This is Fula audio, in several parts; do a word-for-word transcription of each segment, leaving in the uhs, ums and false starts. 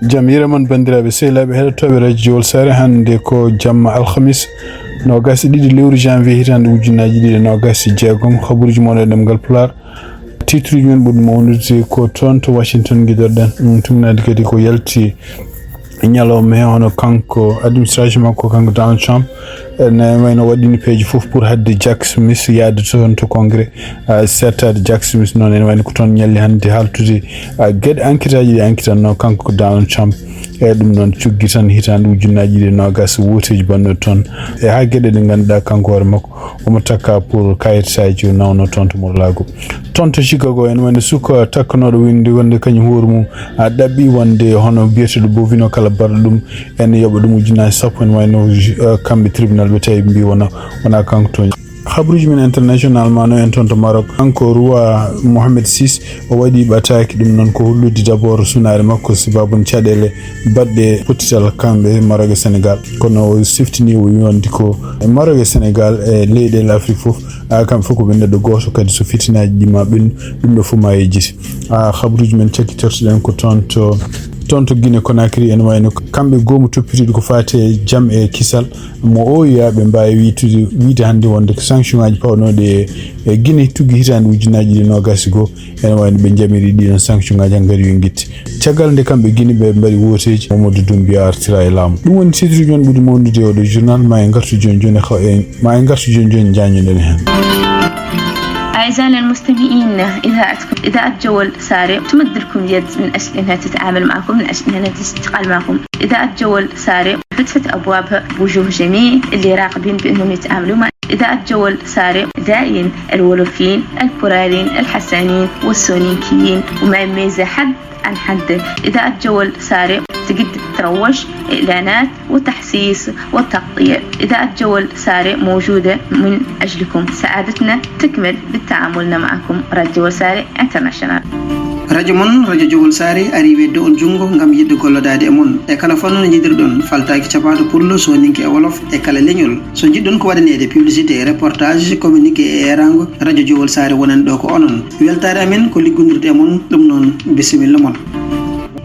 Jam hiire mon, banndiraaɓe sehilaaɓe heɗotooɓe Radio Jowol Saare. Hannde ko jamma alhamis, noogaas e ɗiɗi lewru janvier, hitaande ujunnaaji ɗiɗi e noogaas e jeegom. Habaruuji mon e ɗemngal Pulaar. Titruuji men ɓurɗi mawnude ko toon to Washington ngiɗorɗen. Mm, tugnaade kadi ko yalti ñalawma he, hono kanko administration makko, kanko Donald Trump, ene wayno waɗɗini peeje fof pour haɗde Jack Smith yahde toon to Congrès, ah, seettaade Jack Smith. Noon ene wayno ko toon ñalli hannde haaltude, ah, geɗe enquête aji ɗi enquêtanno kanko Donald Trump. E ɗum noon coggi tan hitaande ujunnaaji ɗiɗi e noogaas wooteeji banno toon. E haa geɗe ɗe ngannduɗaa kanko hoore makko omo takka pour kayitaji nawno toon to Mar-a-Lago. Toon to Chicago, ene wayno suka takkanooɗo winde wonde kañum hoore mum, a, ɗaɓɓi wonde hono biyeteeɗo Bovino kala baɗɗo ɗum, ene yoɓa ɗum ujunnaaji sappo, ene wayno, eh, kamɓe tribunal ɓe tawi mbi wona, wona kanko toon. Habaruuji men international ma no en toon to Maroc. Kanko roi Mohamed six o waɗi ɓataaki, ɗum noon ko hollude d'abord sunaare makko sababun caɗeele baɗɗe pottital kamɓe Maroc e Sénégal. Kono o siftini o wi wonde ko e Maroc e Sénégal e leyɗeele Afrique fof, a, kamɓe fof ko ɓe neɗɗo gooto, kadi so fitinaaji ɗi ma ɓennu, ɗum ɗo fof ma yejjiti. A, habaruuji men cakkitortoɗen ko toon to, toon to Guinée Conakry, ene wayno kamɓe goomu toppitiiɗo ko faati e jam e kisal. Mo oowi ɓe mbaawi wiitude, wiide hannde wonde ko sanction ŋaaji pawnooɗi e, e Guinée tuggi hitaande ujunnaaji ɗiɗi noogaas e goo, ene wayno ɓe njamiri ɗiɗon sanction ŋaaji han kadi yo ngitti. Caggal nde kamɓe Guinée ɓe mbaɗi wooteeji, Mamadou Doumbouya artira e laamu. Ɗum woni titruuji men ɓurɗi mawnude e oɗo journal, ma en ngartu jooni jooni e haw-, e, ma en ngartu jooni jooni njaañoɗen heen. أعزائنا المستمعين، إذاعتكم، إذاعة جول ساري، تمد لكم اليد من أجل أنها تتعامل معكم، من أجل أنها تشتغل معكم. إذاعة جول ساري فتحت أبوابها بوجوه جميل اللي راغبين بأنهم يتعاملوا مع إذاعة جول ساري، داعين الولوفيين، البوراليين، الحسانيين والسونيكيين، وما يميز حد عن حد. إذاعة جول ساري تقدر تروج، إعلانات وتحسيس وتغطية. إذاعة جول ساري موجودة من أجلكم. سعادتنا تكمل بالتعامل معكم. راديو جول ساري انترناشونال. Radio mon, Radio Jowol Saare, ari weddo on junngo ngam yiɗde gollodaade e mon. E kala fannu no njiɗirɗon, faltaaki capanɗe pullo, soninke e wolof, e kala leñol. So njiɗɗon ko waɗaneede publicité, reportage, communiqué e eeraango, Radio Jowol Saare wonan ɗo ko onon. Weltaare amen ko liggondirde e mon, ɗum noon, bisimilla mon.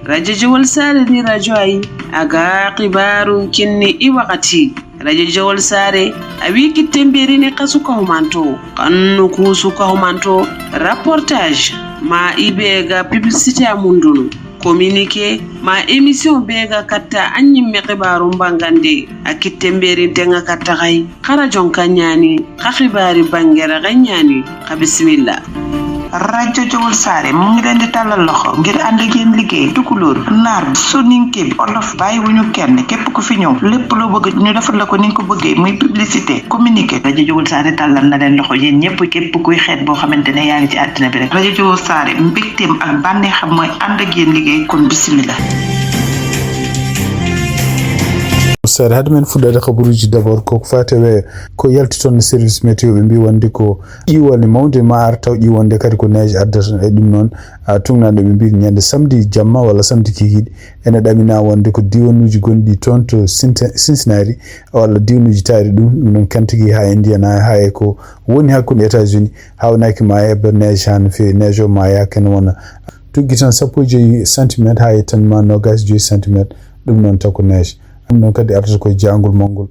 Radio Jowol Saare ni radio ay, aga xibaaru kinni i waxati. Radio Jowol Saare, a wi kitte mberini xa suka humanto, xannu ku suka humanto, reportage, ma i be ga publicité a mundunu, communiqué, ma émission be ga katta a ñimme xibaaru mbangande, a kitte mberin tenga katta xay. Xa rajo ka ñaani, xa xibaari bangere xa ñaani, xa bisimilla. Radio Jowol Saare mu ngi leen di tàllal loxo ngir ànd ak yéen liggéey tukulóor, naar, soninke, olof, bàyyiwuñu kenn. Képp ku fi ñëw, lépp loo bëgg ñu defal la ko ni nga ko bëggee, muy publicité, communiqué. Radio Jowol Saare tàllal na leen loxo yéen ñëpp, képp kuy xeet boo xamante ne yaa ngi ci àddina bi rek. Radio Jowol Saare, mbégteem ak bànneexam mooy ànd ak yéen liggéey, kon bisimilla. Saare, hade men fuɗɗade kabaruuji, d'abord koko faati e weeyo, ko yalti toon e service météo, ɓe mbi wonde ko ƴiwonde mawnde ma ar, taw ƴiwonde kadi ko neige addata. E ɗum noon, a, tugnaade ɓe mbi ñande samedi jamma walla samedi kikiiɗe ene ɗamina wonde ko diiwanuuji gonɗi toon to Cinte-, Cincinnati walla diiwanuuji taari ɗum, ɗum noon Kentucky haa Indiana, haa e ko woni hakkunde États-Unis, hawnaaki ma heɓa neige haa no feewi. Neige o ma yaha kene wona tuggi tan sappo e joyi centimétre haa yettan ma noogaas e joyi centimétre, ɗum noon taw ko neige. Ɗum noon kadi artata koye jaangol mawngol.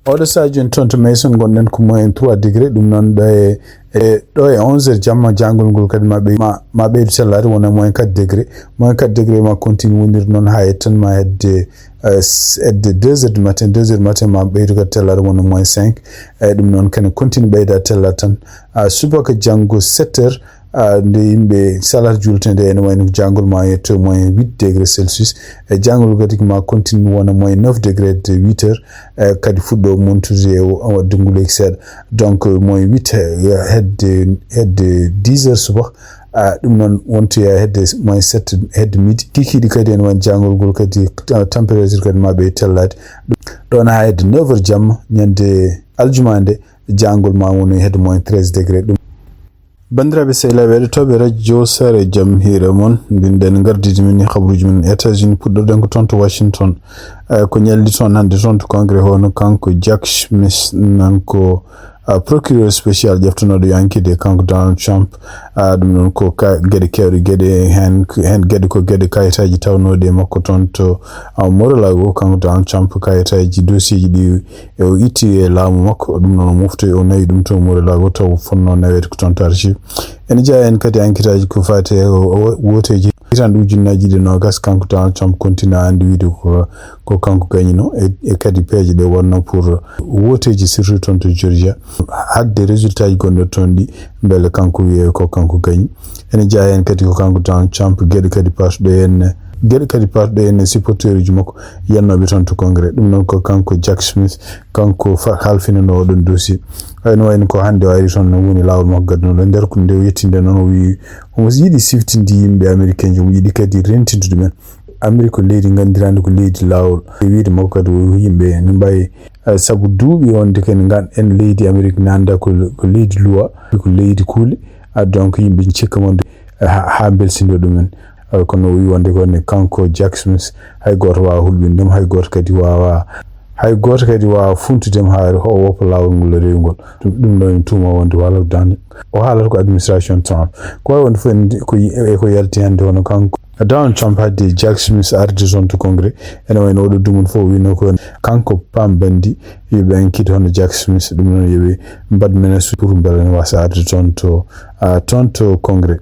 Oɗo sahaa jooni toon to Mason ngonɗen ko moins trois degré, ɗum noon ɗo e, e, ɗo e onze heures jamma, jaangol ngol kadi ma ɓey-, ma, ma ɓeydu sellaade wona moins quatre degré. Moins quatre degré ma continue wonir noon haa yettan ma hedde, eh, s-, hedde deux heures du matin, deux heures du matin ma ɓeydu kadi tellaade wona moins cinq. Eyyi, ɗum noon kene continue ɓeyda tella tan. Ah, subaka janngo sept heures, ah, nde yimɓe salata juulde nde ene wayno ko jaangol ma yetto moins huit degré Celsius. E jaangol kadi ma continue wona moins neuf degré de huit heures. E kadi fuɗɗo montude e o-, waɗde nguleyki seeɗa. Donc, moins huit he-, hedde, hedde dix heures subaka. Ah, ɗum noon wontoya hedde moins sept hedde midi. Kikiiɗe kadi ene wayno jaangol ngol kadi, ah, température kadi ma ɓey tellaade. Ɗum ɗon haa hedde neuf heures jamma, ñande aljuma nde, jaangol ma woni hedde moins treize degré. Ɗum. Banndiraaɓe sehilaaɓe heɗotooɓe Radio Jowol Saare, jam hiire mon. Mbinɗen gardidi min e habaruuji men États-Unis, puɗɗorɗen ko toon to Washington. Eh, ko ñalli toon hannde toon to Congrès hono kanko Jack Smith, nan ko, a procureur spécial ƴeftanooɗo yo enquête e kanko Donald Trump. A ɗum noon ko ka geɗe kewɗe geɗe heen heen geɗe ko geɗe kayitaaji tawnooɗi e makko toon to a Mar-a-Lago. Kanko Donald Trump kayitaaji dossier ji ɗi e o itti e laamu makko ɗum noon o moftoyi o nawi ɗum to Mar-a-Lago taw fonnoo naweede ko toon to archive. Ene jeyaa heen kadi enquête aji ko faati e wooteeji hitan ujunnaaji ɗi noogas kanko Donald Trump continue anndi wiide ko ko kanko gañino e kadi peeje ɗe wonno pour wooteeji surtout toon to Georgia hadde résultat ji gonɗo toon ɗi mbele kanko wiye ko kanko gañi. Ene jeyaa heen kadi ko kanko Donald Trump geɗe kadi patuɗo heen geɗe kadi patuɗo heen e supporteur uji makko yannooɓe toon to congrès ɗum noon ko kanko Jack Smith kanko halfinanoo oɗon dossier. Ay no wayno ko hannde o ari toon no woni laawol makko gadduno e nder ko nde o yettinde noon o wii omo yiɗi siftinde yimɓe américain ji omo yiɗi kadi rentinde ɗumen. Amérique ko leydi nganndirandi ko leydi laawol e wiide makko kadi o yimɓe no mbawi sabu duuɓi wonde ken ngan en leydi amérique nanda ko leydi luwa ko leydi kuule. Donc yimɓe cikka wonde ha belsindo ɗumen. Kono o wi wonde ko ne kanko Jack Smith hay goto wawa hulɓinde mo hay goto kadi wawa hay goto kadi wawa funtude mo ha o woppa lawol ngol e rewgol. Ɗum ɗo ne tuuma wonde wala dande o haalata ko administration Trump ko wawi wonde fof e ko yalti hande hono kanko Donald Trump hadde Jack Smith arde toon to congrès. Ene wayno oɗo dumun fof wino ko kanko pambandi yoɓe enquête hono Jack Smith ɗum noon yoɓe mbad menace pour mbela ne wasa arde toon to toon to congrès.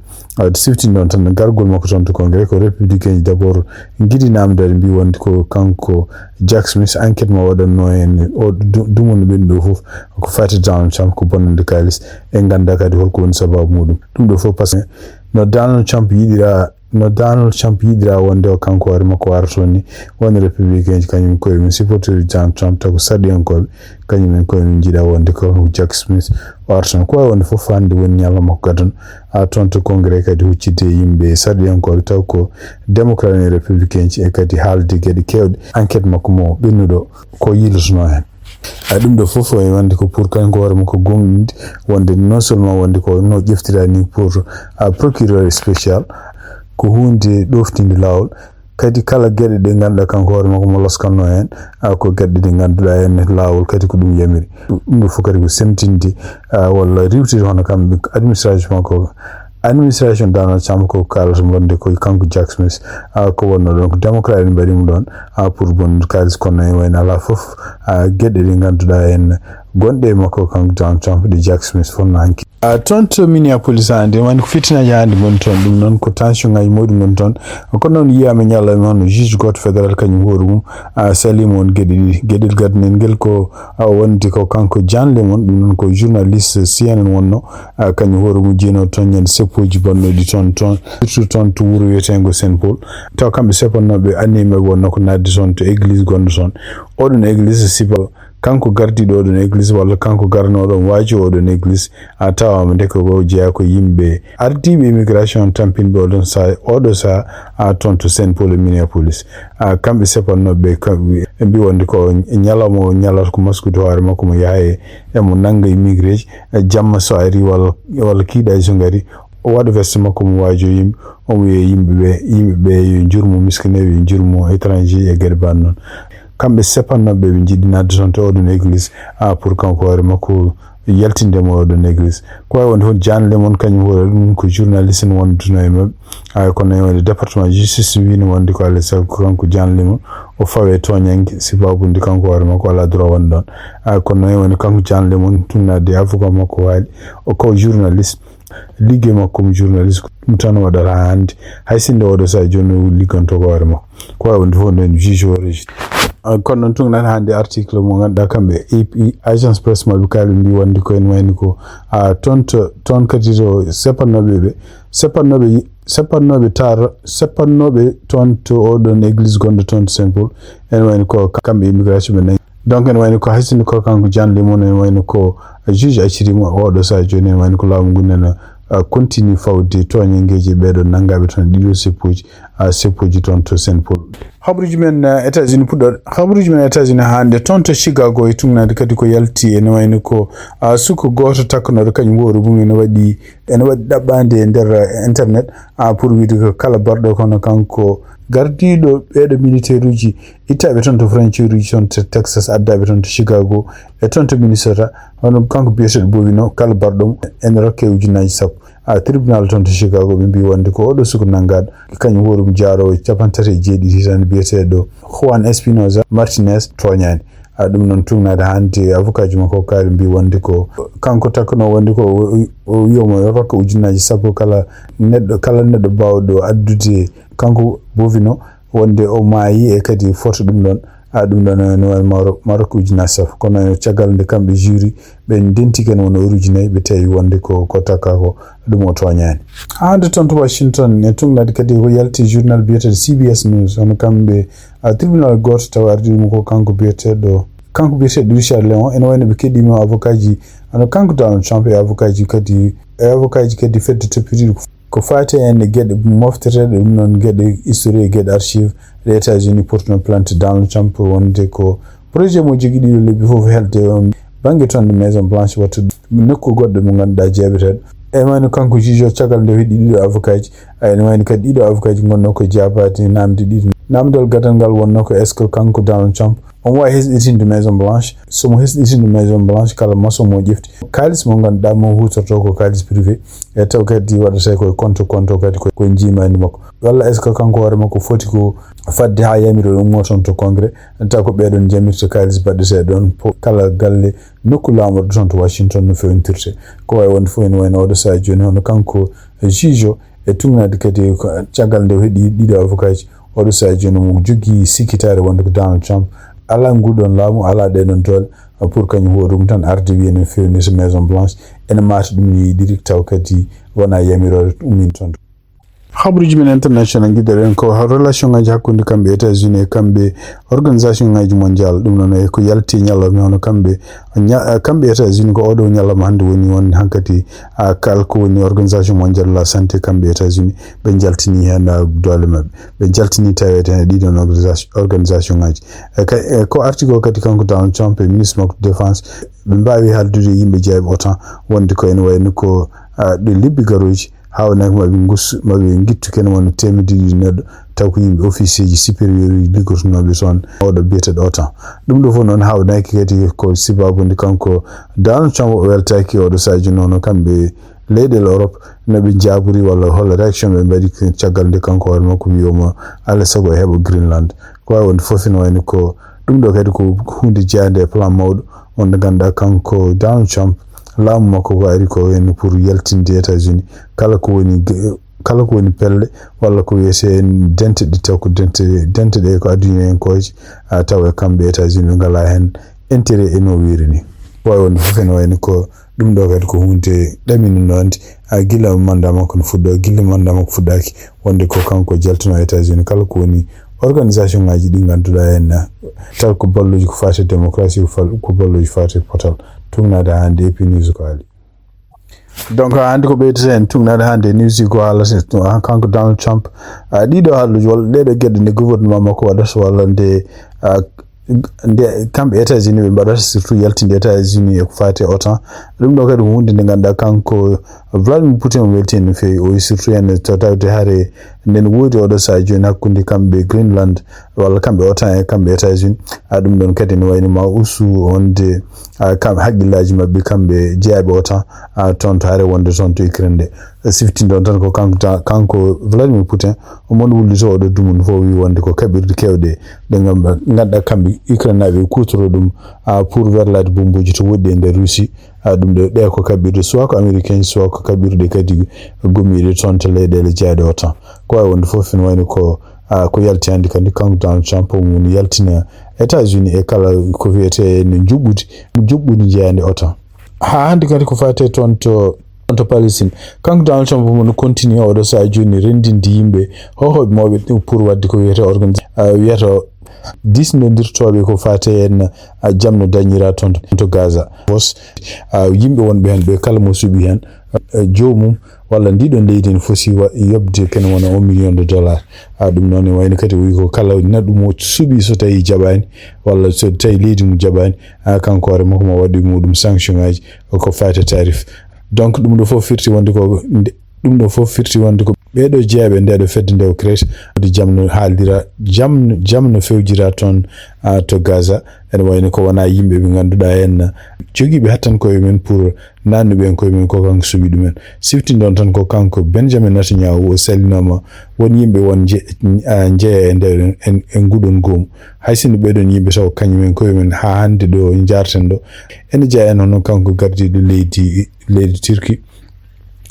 Siftini ɗon tan gargol makko toon to congrès ko républicain ji d' abord giɗi namdade mbi wonde ko kanko Jack Smith enquête mo waɗanno en o dumun ɓen ɗo fof ko fati Donald Trump ko bonnande kalis en ganda kadi holko woni sababu muɗum. Ɗum ɗo fof parce que no Donald Trump yiɗira no Donald Trump yiɗira wonde o kanko hoore makko warata toon ni wonde républicain ji kañum koye mum supporter uji Donald Trump taw ko sarɗiyankooɓe kañum en koye mum jiɗa wonde ko Jack Smith o arata toon ko wawi wonde fof hannde woni ñalawma makko gadano a toon to congrès kadi huccitde e yimɓe sarɗiyankooɓe taw ko démocrate en républicain ji e kadi haalde geɗe kewɗe enquête makko mo ɓennuɗo ko yilotono heen. Ay ɗum ɗo fof e wonde ko pour kanko hoore makko gomɗinde wonde non seulement wonde ko no ƴeftira ni pour procureur spécial ko hunde ɗoftinde lawol kadi kala geɗe ɗe ganduɗa kanko hoore makko mo loskanno hen ko geɗe ɗe ganduɗa hen lawol kadi ko ɗum yamiri. Ɗum ɗo fof kadi ko semtinde walla riwtide hono kamɓe administration makko administration Donald Trump ko kalata wonde ko kanko Jack Smith ko wonno ɗon ko démocrate en mbaɗi mo ɗon pour bonnude kalis kono e wayno ala fof geɗe ɗe ganduɗa en gonɗe e makko kanko Donald Trump ɗe Jack Smith fof no hanki. Toon to Minneapolis hannde woni ko fitinaaji hannde ngoni toon ɗum noon ko tension ngaji mawɗi ngoni toon. Kono noon yiyaama ñalawma hono juge gooto fédéral kañum hoore mum salima on geɗe ɗiɗi geɗel gaddanel ngel ko wonde ko kanko John Lemon ɗum noon ko journaliste CNN wonno kañum hoore mum jeyno toon ñande seppoji bannooɗi toon toon surtout toon to wuro wiyeteengo Saint Paul. Taw kamɓe sepannooɓe anniye maɓɓe wonno ko naatde toon to église gonɗo toon oɗon église siba kanko gardiiɗo oɗon église walla kanko garanooɗo on waaji oɗon église a tawaama nde ko o jeyaa ko yimɓe ardiiɓe immigration tampinɓe oɗon sa oɗo sa a toon to Saint Paul e Minneapolis. Kamɓe sepannooɓe ɓe kamɓe ɓe mbi wonde ko ñalawma o ñalata ko maskude hoore makko mo yaha e emo nannga immigré ji jamma so ari walla walla kiiɗaaji so ngari o waɗa veste makko mo waajo yimɓe omo wiya yimɓe ɓe yimɓe ɓe yo jurmo miskineeɓe yo jurmo étranger e geɗe baan noon. Kamɓe sepannooɓe ɓe njiɗi naatde toon to oɗon église a pour kanko hoore makko yaltinde mo oɗon église ko wawi wonde fof John Lemon kañum hoore ɗum ko journaliste ne wonduno e maɓɓe. Ay kono e wonde département justice wino wonde ko alay sago ko kanko John Lemon o fawe tooñange sibabude kanko hoore makko ala droit wonde ɗon. Ay kono e wonde kanko John Lemon tumnade avocat makko waali o ko journaliste ligge makko mo journaliste ko ɗum tan waɗata ha hannde hay sinde oɗo sa joni o ligganto ko hoore makko ko wawi wonde fof nden juge o rejit. Kono noon tun nani hannde article mo ganduɗa kamɓe agence presse maɓe kaali mbi wonde ko en wayni ko a toon to toon kadi to seppannoɓe ɓe seppannoɓe seppannoɓe tar seppannoɓe toon to oɗon église gonɗo toon to Saint Paul en wayni ko kamɓe immigration ɓe nayi. Donc ene wayno ko haysini ko kanko John Lemon ene wayno ko juge accirimo oɗo saha joni ene wayno ko laamu ngu nena continue fawde toñangeji ɓeɗo nanngaɓe toon ɗiɗo seppoji seppoji toon to Saint Paul. Habaruji men, eh, États-Unis puɗɗo. Habaruji men États-Unis hannde toon to Chicago e tugnaade kadi ko yalti ene wayno ko, ah, suko gooto takkanooɗo kañum hoore mum ene waɗi, ene waɗi ɗaɓɓaande e nder, eh, internet, ah, pour wiide ko kala barɗo kono kanko gardiiɗo ɓeeɗo militaire uji ittaaɓe toon to frontière uji toon to Texas addaaɓe toon to Chicago e toon to Minnesota, hono kanko biyeteeɗo Bovino kala barɗo mo ene rokke ujunnaaji sappo. A tribunal toon to Chicago ɓe mbi wonde ko oɗo suko nanngaɗo kañum hoore mum jaaroowo capanɗe tati e jeeɗiɗi tan biyeteeɗo Juan Espinoza Martinez tooñaani. A ɗum noon tugnaade hannde avocat ji makko kaari mbi wonde ko kanko takkuno wonde ko o, o wiyomo rokka ujunnaaji sappo kala neɗɗo, kala neɗɗo baawɗo addude kanko Bovino wonde o maayi e kadi foto ɗum ɗon. A ɗum ɗon ene wawi ma rok-, ma rokka ujunnaaji sappo. Kono caggal nde kamɓe jury ɓe ndenti ken won oruji nayi, ɓe tawi wonde ko, ko takka ko ɗum o tooñaani. Hannde toon to Washington, e tugnaade kadi ko yalti journal biyeteeɗo C B S News, hono kamɓe, a, tribunal gooto tawa ardi ɗum ko kanko biyeteeɗo, kanko biyeteeɗo Richard Leon, ene wayno ɓe keɗiima avocat ji, hono kanko Donald Trump e avocat ji kadi, e avocat ji kadi fedde toppitiiɗo ko faati heen e geɗe mofteteeɗe, ɗum noon geɗe historique, geɗe archive ɗe États-Unis portuno plainte Donald Trump wonde ko projet mo jogii ɗiɗo lebbi fof helde on bannge toon de Maison Blanche watta nokku goɗɗo mo ngannduɗaa jeeɓeteeɗo. E wayno kanko juge o caggal nde heɗi ɗiɗo avocat ji, ene wayno kadi ɗiɗo avocat ji ngonno ko jaabaade namde ɗiɗo. Namdal gadal ngal wonno ko est-ce que kanko Donald Trump omo wawi hesɗitinde Maison Blanche? Somo hesɗitinde Maison Blanche kala maçon mo ƴefti kaalis mo ngannduɗaa mo hutorto ko kaalis privé, e taw kadi waɗata ko e compte compte kadi ko, ko jiimandi makko. Walla est-ce que kanko hoore makko foti ko fadde ha yamiro ɗum mo toon to congrès, taw ko ɓeɗon jamirta kaalis baɗɗete ɗon po-, kala galle nokku laamorɗo toon to Washington no fewntirte? Ko wawi wonde fof ene wayno oɗo saha joni hono kanko juge o e tugnaade kadi ko caggal nde o heɗi ɗiɗo avocat ji, oɗo saha joni omo jogii sikkitaare wonde ko Donald Trump ala nguɗon laamu, ala ɗeɗon doole pour kañum hoore mum tan arde wiya no fewnirta Maison Blanche, ene maata ɗum no yiɗiri taw kadi wona yamiroore ummin toon. Habaruji men international giɗɗoɗen ko relation ngaji hakkunde kamɓe États-Unis e kamɓe organisation ngaji mondial, ɗum noon e ko yalti ñalawma hono kamɓe ña-, kamɓe États-Unis ko oɗo ñalawma hannde woni won hankadi a kala ko woni organisation mondial de la santé kamɓe États-Unis ɓe jaltini heen a doole maɓɓe, ɓe jaltini tawede heen ɗiɗon organisation, organisation ngaji. E kay, e ko arti ko kadi kanko Donald Trump e ministre makko de défense ɓe mbawi haaldude e yimɓe jeeyaɓe otan wonde ko ene wayno ko, a, ɗe lebbi garoji hawnaki maɓe gusu maɓe gittu kene wona temedde ɗiɗi neɗɗo taw ko yimɓe officier ji supérieur uji liggotonooɓe toon oɗo biyeteɗo otan. Ɗum ɗo fof noon hawnaki kadi ko sibabude kanko Donald Trump o weltaki oɗo saji noon kamɓe leyɗele Europe no ɓe jaabori walla hol réaction ɓe mbaɗi caggal nde kanko hoore makko wiyomo alaa sago o heɓa Greenland. Ko wawi wonde fof ene wayno ko ɗum ɗo kadi ko hunde jeyaande e plan mawɗo wonde ganduɗa kanko Donald Trump laamu makko ko ari ko henno pour yaltinde États-Unis kala ko woni ge-, kala ko woni pelle walla ko wiyete en dente ɗe taw ko dente, dente ɗe ko adduyankoje, a tawa e kamɓe États-Unis ɓe ngala hen intérêt e no wiiri ni. Ko wawi wonde fof ene wayno ko ɗum ɗo kadi ko hunde ɗamininoonde, a gila mandat makko no fuɗɗo, gila mandat makko fuɗɗaki wonde ko kanko jaltuno États-Unis kala ko woni organisation ngaji ɗi ganduɗa en taw ko balluji ko fati démocratie, ko fal-, ko balluji fati potal. Tugnaade hannde e pinisu ko ali. Donc hannde ko ɓeydata en tugnaade hannde e news ko haalata kanko Donald Trump, a, ɗiɗo haalluji walla ɗeɗo geɗe nde gouvernement makko waɗata walla nde, a, nde kamɓe États-Unis ɓe mbaɗata surtout yaltinde États-Unis e ko fati e otan. Ɗum ɗo kadi ko hunde nde ganduɗa kanko Vladimir Putin o welti hen no fewi o surtout hen to tawde haare nden woodi oɗo saha joni hakkunde kamɓe Greenland walla kamɓe otan e kamɓe États-Unis. A ɗum ɗon kadi no wayno ma usu wonde a kam haqqillaji maɓɓe kamɓe jeyaɓe otan a toon to haare wonde toon to Ukraine nde. Siftin ɗon tan ko kanko ta-, kanko Vladimir Putin omo wullude oɗo dumunde fof wi wonde ko kaɓirɗe kewɗe ɗe ngam-, ganduɗa kamɓe Ukraine naɓe kutoro ɗum a pour werlade bombuji to woɗɗi e nder Russie. A ɗum ɗo ɗe ko kaɓirɗe soit ko américain soit ko kaɓirɗe kadi gomiɗe toon to leyɗele jeyaaɗe otan. Ko wawi wonde fof ene wayno ko, a, ko yalti hannde kadi kanko Donald Trump o woni yaltina États-Unis e kala ko wiyete no juɓɓudi, juɓɓudi jeyaande otan. Ha hannde kadi ko fate toon to, toon to Palestine. Kanko Donald Trump omo continue oɗo saha joni rendinde yimɓe hohoɓe mawɓe pour wadde ko wiyete organi-, a, wiyata disnondirtoɓe ko fate en, a, jam no dañira toon to Gaza. Fos, a, yimɓe wonɓe hen ɓe kala mo suuɓi hen, a, joomum walla ndi ɗon leydi ne foti wa-, yoɓde kene wona un million de dollars. A, ɗum noon ne wayno kadi o wi ko kala neɗɗo mo suɓi so tawi jaɓaani, walla so tawi leydi mum jaɓaani, a, kanko hoore makko ma waɗi muɗum sanction ngaji ko fati tarif. Donc ɗum ɗo fof firti wonde ko nde-, ɗum ɗo fof firti wonde ko ɓeeɗo jeeyaɓe nde ɗo fedde nde o crèche wonde jamno haaldira, jamno, jamno fewjira toon, a, to Gaza. Ene wayno ko wona yimɓe ɓe ngannduɗaa en jogiiɓe hattan koye men pour nannuɓe en koye men ko kanko suɓi ɗumen. Siftinɗon tan ko kanko Benjamin Netanyahu o salinooma won yimɓe won nje-, a, njeeya e nder en, e nguɗon goomu. Hay sinno ɓeɗon yimɓe taw kañum en koye men haa hannde ɗo njaarten ɗo. Ene jeyaa en hono kanko gardiiɗo leydi, leydi Turki,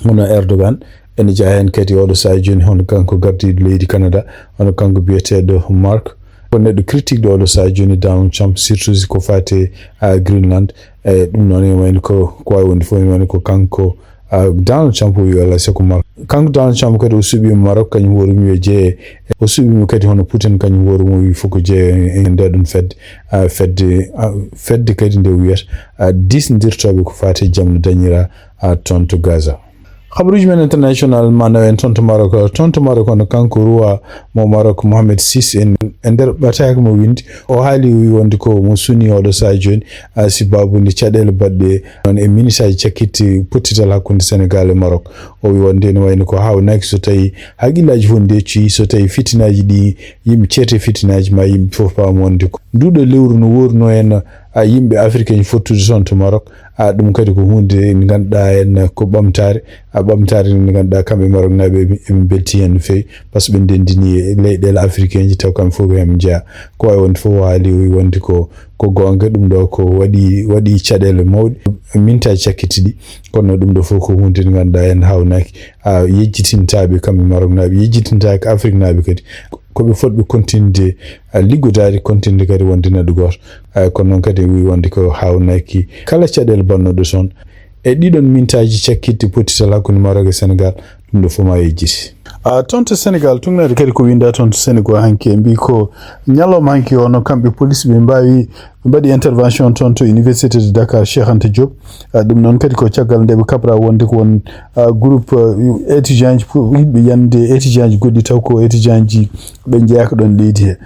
hono Erdogan. Ene jeyaa heen kadi oɗo sahaa jooni hono kanko gardiiɗo leydi Canada, hono kanko biyeteeɗo Mark. Ko neɗɗo critique ɗo oɗo sahaa jooni Donald Trump, surtout si ko faati e, a, Greenland. E ɗum noon ene wayno ko, ko waawi wonde fof ene wayno ko kanko, a, Donald Trump o wi walla si ko Mark. Kanko Donald Trump kadi o suɓiima Maroc kañum hoore mum yo jeeye. O suɓiima kadi hono Putin kañum hoore mum o wi fof ko jeeye e nde ɗum fedde. A, fedde, a, fedde kadi nde wiyata, a, diisndirtooɓe ko faati e jam no dañira a, toon to Gaza. Habaruuji men international ma nawen toon to Maroc. Toon to Maroc hono kanko roi mo Maroc Mohamed six en e nder ɓataake mo windi, o haali o wi wonde ko mo suni oɗo sahaa jooni, a, sibabu nde caɗeele baɗɗe noon e minitaaji cakkitti pottital hakkunde Senegal e Maroc. O wi wonde ene wayno ko haawnaki so tawi haqillaji fof ndecci, so tawi fitinaaji ɗi yimɓe ceete fitinaaji ma yimɓe fof paam wonde ko nduɗo lewru no worno en, a, yimɓe Afrique en fottude toon to Maroc. A, ɗum kadi ko huunde nde ngannduɗaa en ko ɓamtaare, a, ɓamtaare nde ngannduɗaa kamɓe Maroc naaɓe eɓe, eɓe mbelti heen no feewi, par ce que ɓe ndenndini e leyɗeele africain ji taw kamɓe fof ko heen njeyaa. Ko waawi wonde fof o haali o wi wonde ko, ko goonga ɗum ɗo ko waɗi, waɗi caɗeele mawɗe, minitaaji cakkitti ɗi. Kono ɗum ɗo fof ko huunde nde ngannduɗaa en haawnaaki, a, yejjitintaaɓe kamɓe Maroc naaɓe, yejjitintaake Afrique naaɓe kadi. Ko ɓe fotɓe continue de, a, liggodaade, continue kadi wonde neɗɗo gooto. A, kono noon kadi wi wonde ko haawnaki kala caɗeele bannoɗo toon. E ɗiɗon mintaaji cakkitti pottital hakkunde Maroc e Senegal, ɗum ɗo fof ma yejjiti. A, toon to Senegal, tugnaade kadi ko winda toon to Senegal hanki, mbi ko ñalawma hanki o no kamɓe police ɓe mbawi, ɓe mbaɗi intervention toon to Université de Dakar Cheikh Anta Diop. A, ɗum noon kadi ko caggal nde ɓe kabra wonde ko won, a, groupe, a, étudiant ji pour yimɓe yande étudiant ji goɗɗi taw ko étudiant ji ɓe jeeyaka ɗon leydi he.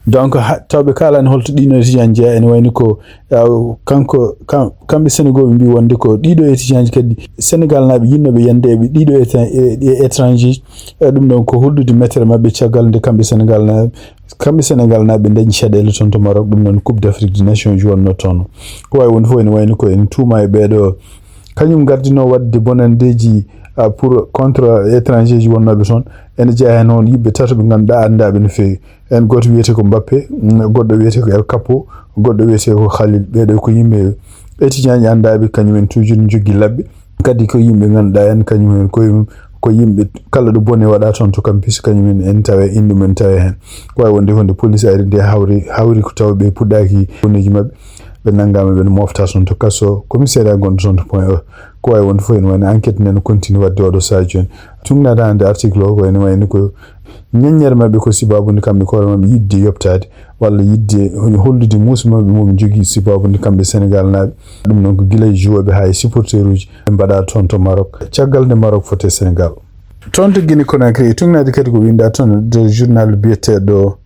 Donc, ha, taw ɓe kaalani holto ɗino étudiant jeeya, ene wayni ko, a, kanko, kam-, kamɓe Senegal ɓe mbi wonde ko ɗiɗo étudiant ji kadi Senegal naaɓe yinnoɓe yande ɓe ɗiɗo éta-, e, e étranger ji. E ɗum ɗon ko hollude mettere maɓɓe caggal nde kamɓe Senegal naaɓe, kamɓe Senegal naaɓe dañi caɗeele toon to Maroc, ɗum noon Coupe d'Afrique des Nations ji wonno toon. Ko wawi wonde fof ene wayni ko ene tuuma e ɓeeɗo kañum gardino waɗde bonandeji, a, pour contre étranger ji wonnooɓe toon. Ene jeeya heen hoon yimɓe tato ɓe ngannduɗaa anndaɓe no feewi. Heen gooto wiyetee ko Mbappe, mm, goɗɗo wiyetee ko El Capo, goɗɗo wiyetee ko Khalil. Ɓeeɗo ko yimɓe étudiant ji anndaɓe, kañum en toujours ne jogii labbi. Kadi ko yimɓe ngannduɗaa en kañum en koye mum ko yimɓe kala ɗo bone waɗa toon to campus, kañum en en tawe, inɗe mum en tawe heen. Ko wawi wonde wonde police ari nde hawri, hawri ko taw ɓe puɗɗaki boneji maɓɓe. Ɓe nanngaama, ɓe no mofta toon to kaso commissariat gonɗo toon to Point E. Ko wawi wonde fof ene wayno enquête nde no continue waɗde oɗo sahaa jooni. Tugnaade hannde article o ko ene wayno ko ñaññere maɓɓe ko sibabude kamɓe koore maɓɓe yiɗde yoɓtaade walla yiɗde hollude muusi maɓɓe mo ɓe njogii sibabude kamɓe Senegal naaɓe. Ɗum noon ko gila e joueɓe haa e supporteruji ɓe mbaɗa toon to Maroc. Caggal nde Maroc foti e Senegal. Toon to Guinée Conakry, tugnaade kadi ko winda toon e nder journal biyeteeɗo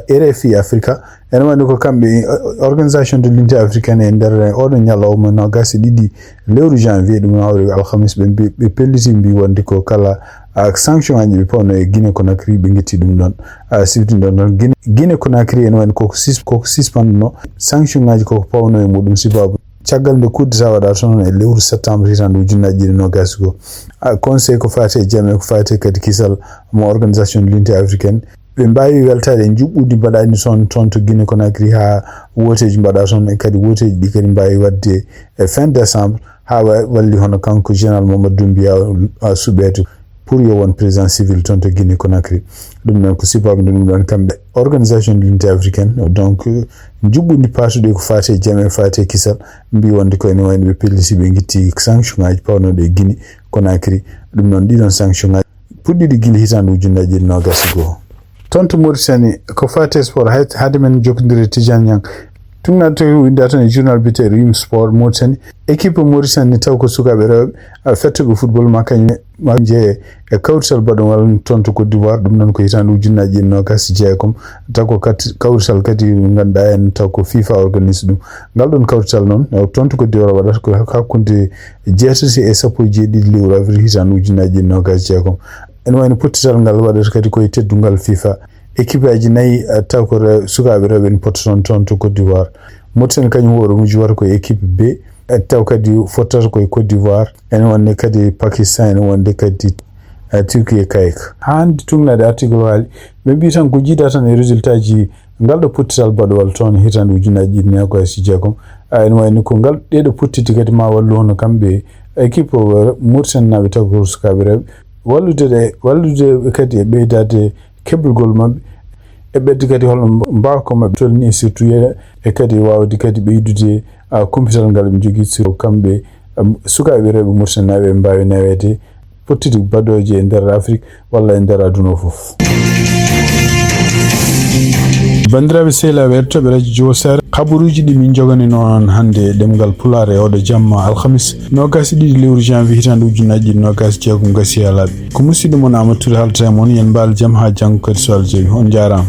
R F I Africa. Ene wayno ko kamɓe, eh, Organisation de l'Unité Africaine e nder oɗo ñalawma noogas e ɗiɗi lewru janvier, ɗum hawri alhamis, ɓe mbi, ɓe pelliti mbi wonde ko kala, ah, sanction ngaji ɓe pawno e Guinée Conakry ɓe getti ɗum ɗon. Ah, sifti ɗon ɗon Guinée, Guinée Conakry ene wayno koko sis-, koko sispanduno sanction ngaji koko pawno e muɗum sibabu caggal nde coup d'État waɗa toon e lewru septembre hitande ujunnaji ɗiɗi noogas go. Ah, conseil ko fati e jam e ko fati kadi kisal mo Organisation de l'Unité Africaine. Ɓe mbaawi weltaade e njuɓɓudi mbaɗaani toon, toon to Guinée Conakry haa wooteeji mbaɗa toon, e kadi wooteeji ɗi kadi mbaawi waɗde e fin décembre, haa wa-, walli hono kanko Général Mamadou Doumbouya, a, suɓeede pour yo won président civil toon to Guinée Conakry. Ɗum noon ko sibabu nde ɗum ɗoon kamɓe Organisation de l'Unité Africaine, donc, njuɓɓudi paatuɗi ko faati e jam e faati e kisal, mbi wonde ko ene wayno ɓe pelliti ɓe ngitti sanction ngaji pawnooɗi e Guinée Conakry. Ɗum noon ɗiɗon sanction ngaji puɗɗiiɗi gila hitaande ujunnaji ɗiɗi noogas e goo. Toon to Mauritanie, ko faati e sport, hay, hade men jokkondire Tidiane Niang. Tun naata winda tan e journal biyeteeɗo Yum Sport Mauritanie. Équipe Mauritanie taw ko sukaaɓe rewɓe, a, fettuɓe football ma kañ ma jeeye e kawrital baɗungal toon to Côte d'Ivoire. Ɗum noon ko hitaande ujunnaaji ɗiɗi noogaas e jeegom. Taw ko kat-, kawrital kadi nde ngannduɗaa en taw ko FIFA organise ɗum. Ngal ɗoon kawrital noon, e, toon to Côte d'Ivoire waɗata ko hakkunde jeetati e sappo e jeeɗiɗi lewru avril hitaande ujunnaaji ɗiɗi noogaas e jeegom. Ene wayno pottital ngal waɗata kadi ko e teddungal FIFA. Équipe aji nayi, eh, taw ko re-, sukaaɓe rewɓe ene potta toon, toon to Côte d'Ivoire. Mauritanie kañum hoore mum wata ko e équipe B, eh, taw kadi fottata ko e Côte d'Ivoire. Ene wonde kadi Pakistan, ene wonde kadi, eh, Turquie e kayka. Haa hannde tugnaade article waali, ɓe mbiyi tan ko jiidaa tan e résultat ji ngal ɗo pottital baɗowal toon hitaande ujunnaaji ɗiɗi noogaas e jeegom. Ah, ene wayno ko ngal ɗeeɗo pottiti kadi ma wallu hono kamɓe équipe o Mauritanie naaɓe taw ko sukaaɓe rewɓe. Wallude ɗe, wallude ɓe kadi e ɓeydaade keblugol maɓɓe, e ɓeyde kadi holno mbaawka maɓɓe tolni, e surtout e, e kadi waawde kadi ɓeydude, a, kumpital ngal ɓe njogii, so kamɓe, am, sukaaɓe rewɓe Mauritanie naaɓe mbaawi naweede pottude baɗooje e nder Afrik walla e nder aduna o fof. Banndiraaɓe sehilaaɓe heɗotooɓe Radio Djibo Sare, kabaruuji ɗi min njoganino on hannde e ɗemngal Pulaar e oɗo jamma alhamis, noogaas e ɗiɗi lewru janvier hitaande ujunnaaji ɗiɗi noogaas e jeegom gasi haa laaɓi. Ko musiɗɗo mon Amadou Touré haalata e mon, yen mbaal jam haa janngo kadi so Allah jaɓi. On njaaraama.